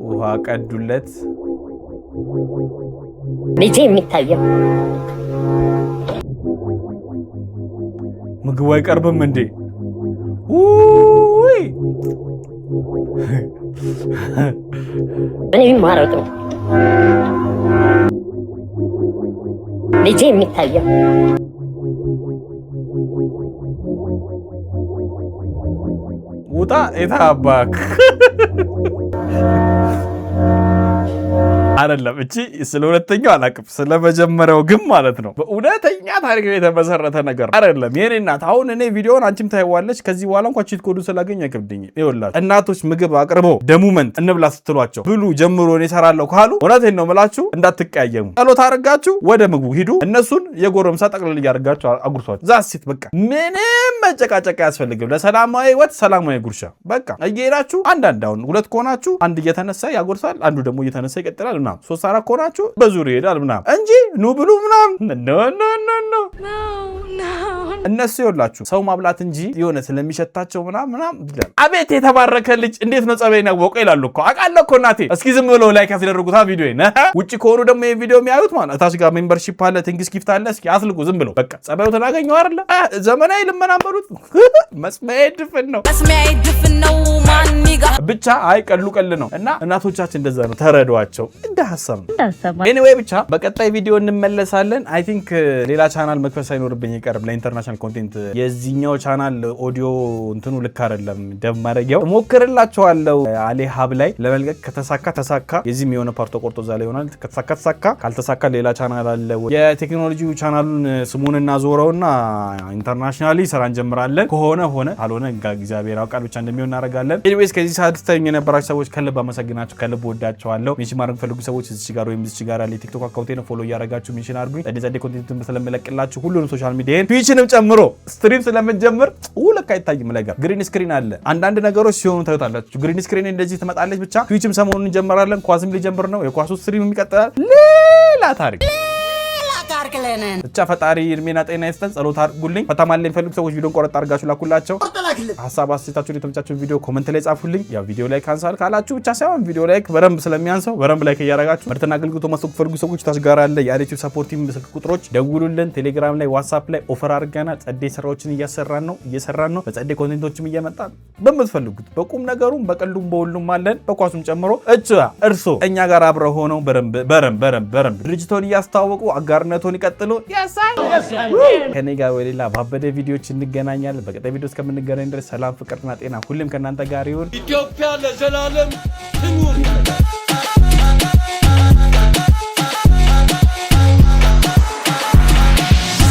ውሃ ቀዱለት። ልጄ የሚታየው። ምግቡ አይቀርብም እንዴ? ውይ! እኔ የማረገው፣ ልጄ የሚታየው። ውጣ የታባክ። አይደለም፣ እቺ ስለ ሁለተኛው አላውቅም፣ ስለ መጀመሪያው ግን ማለት ነው በእውነተኛ ታሪክ ላይ የተመሰረተ ነገር አይደለም። የኔ እናት፣ አሁን እኔ ቪዲዮን አንቺም ታይዋለች። ከዚህ በኋላ እንኳን cheat code ኡ ስላገኝ አይከብደኝም። ይኸውላችሁ እናቶች ምግብ አቅርበው the moment እንብላ ስትሏቸው ብሉ ጀምሮ እኔ እሰራለሁ ካሉ እውነቴን ነው የምላችሁ እንዳትቀያየሙ። ጸሎት አድርጋችሁ ወደ ምግቡ ሂዱ። እነሱን የጎረምሳ ጠቅልል እያደርጋችሁ አጉርሷቸው። That's it፣ በቃ ምንም መጨቃጨቅ አያስፈልግም። ለሰላማዊ ህይወት ሰላማዊ ጉርሻ። በቃ እየሄዳችሁ አንዳንድ፣ አሁን ሁለት ከሆናችሁ አንድ እየተነሳ ያጎርሳል፣ አንዱ ደግሞ እየተነሳ ይቀጥላል ምናምን። ሶስት አራት ከሆናችሁ በዙር ይሄዳል ምናምን እንጂ ኑ ብሉ ምናምን no, no, no, no። እነሱ ይኸውላችሁ ሰው ማብላት እንጂ የሆነ ስለሚሸታቸው ምናምን ምናምን ይላሉ። አቤት የተባረከ ልጅ፣ እንዴት ነው ጸበይን ያወቀው ይላሉ እኮ። አውቃለሁ እኮ እናቴ። እስኪ ዝም ብሎ like ያስደርጉታ ቪዲዮ። ውጭ ከሆኑ ደግሞ ይሄ ቪዲዮ የሚያዩት ማለት እታች ጋር membership አለ፣ thanks gift አለ። እስኪ አስልኩ ዝም ብሎ። በቃ ጸባዩትን አገኘው አይደለ? ዘመናዊ ልመናን በሉት። መስሚያዬ ድፍን ነው፣ መስሚያዬ ድፍን ነው ማን ጋ። ብቻ አይ ቀሉ ቀል ነው እና እናቶቻችን እንደዛ ነው። ተረዷቸው። እንደ ሀሳብ ነው። Anyway ብቻ በቀጣይ ቪዲዮ እንመለሳለን። I think ሌላ ቻናል መክፈት ሳይኖርብኝ ይቀርም ለ international content። የዚህኛው channel audio እንትኑ ልክ አይደለም። Dub ማድረጊያው እሞክርላችኋለሁ። አሌ ሀብ ላይ ለመልቀቅ ከተሳካ ተሳካ። የዚህም የሆነ part ቆርጦ እዛ ላይ ይሆናል። ከተሳካ ተሳካ፣ ካልተሳካ ሌላ ቻናል አለ። የቴክኖሎጂ ቻናሉን ስሙን እናዞረውና internationally ስራ እንጀምራለን። ከሆነ ሆነ፣ ካልሆነ እግዚአብሔር ያውቃል፣ ብቻ እንደሚሆን እናደርጋለን። Anyways ከዚህ ሰዓት ስታዩኝ የነበራችሁ ሰዎች ከልብ አመሰግናችሁ፣ ከልብ ወዳችኋለሁ። Mention ማድረግ ፈልጉ ሰዎች እዚች ጋር ወይም እዚች ጋር ያለ የቲክቶክ account ኤን follow እያደረጋችሁ mention አድርጉኝ። ጸዴ ጸዴ content ስለምለቅላችሁ ሁሉንም social media ን ትዊችንም ጨምሮ stream ስለምንጀምር ለካ አይታይም ላይ ጋር green screen አለ። አንዳንድ ነገሮች ሲሆኑ ታዩታላችሁ። Green screen እንደዚህ ትመጣለች። ብቻ ትዊችም ሰሞኑን እንጀምራለን። ኳስም ሊጀምር ነው። የኳሱ stream ይቀጥላል። ሌላ ታሪክ። ብቻ ፈጣሪ እድሜና ጤና ይስጠን። ጸሎት አድርጉልኝ። ፈታ ማለት የሚፈልጉ ሰዎች ቪዲዮን ቆረጥ አድርጋችሁ ላኩላቸው። ሀሳብ አስተያየታችሁን የተመቻችሁን ቪዲዮ comment ላይ ጻፉልኝ። ያው ቪዲዮ like አንሳል ካላችሁ ብቻ ሳይሆን ቪዲዮ like በደንብ ስለሚያንሰው በደንብ like እያደረጋችሁ፣ ምርትና አገልግሎት ማስታወቅ ፈልጉ ሰዎች ታች ጋር አለ የዩቲዩብ support team ስልክ ቁጥሮች ደውሉልን። ቴሌግራም ላይ፣ ዋትሳፕ ላይ offer አድርገናል። ጸዴ ስራዎችን እያሰራን ነው እየሰራን ነው። በጸዴ content ኦችም እየመጣ በምትፈልጉት በቁም ነገሩም በቀሉም በሁሉም አለን፣ በኳሱም ጨምሮ። እጭ እርሶ እኛ ጋር አብረው ሆነው በረንብ በረንብ በረንብ በረንብ ድርጅቶን እያስተዋወቁ አጋርነቶን ይቀጥሉ። ከኔ ጋር በሌላ ባበደ ቪዲዮዎች እንገናኛለን። በቀጣይ ቪዲዮ እስከምንገናኝ ድረስ ሰላም፣ ፍቅርና ጤና ሁሌም ከእናንተ ጋር ይሁን። ኢትዮጵያ ለዘላለም ትኑር።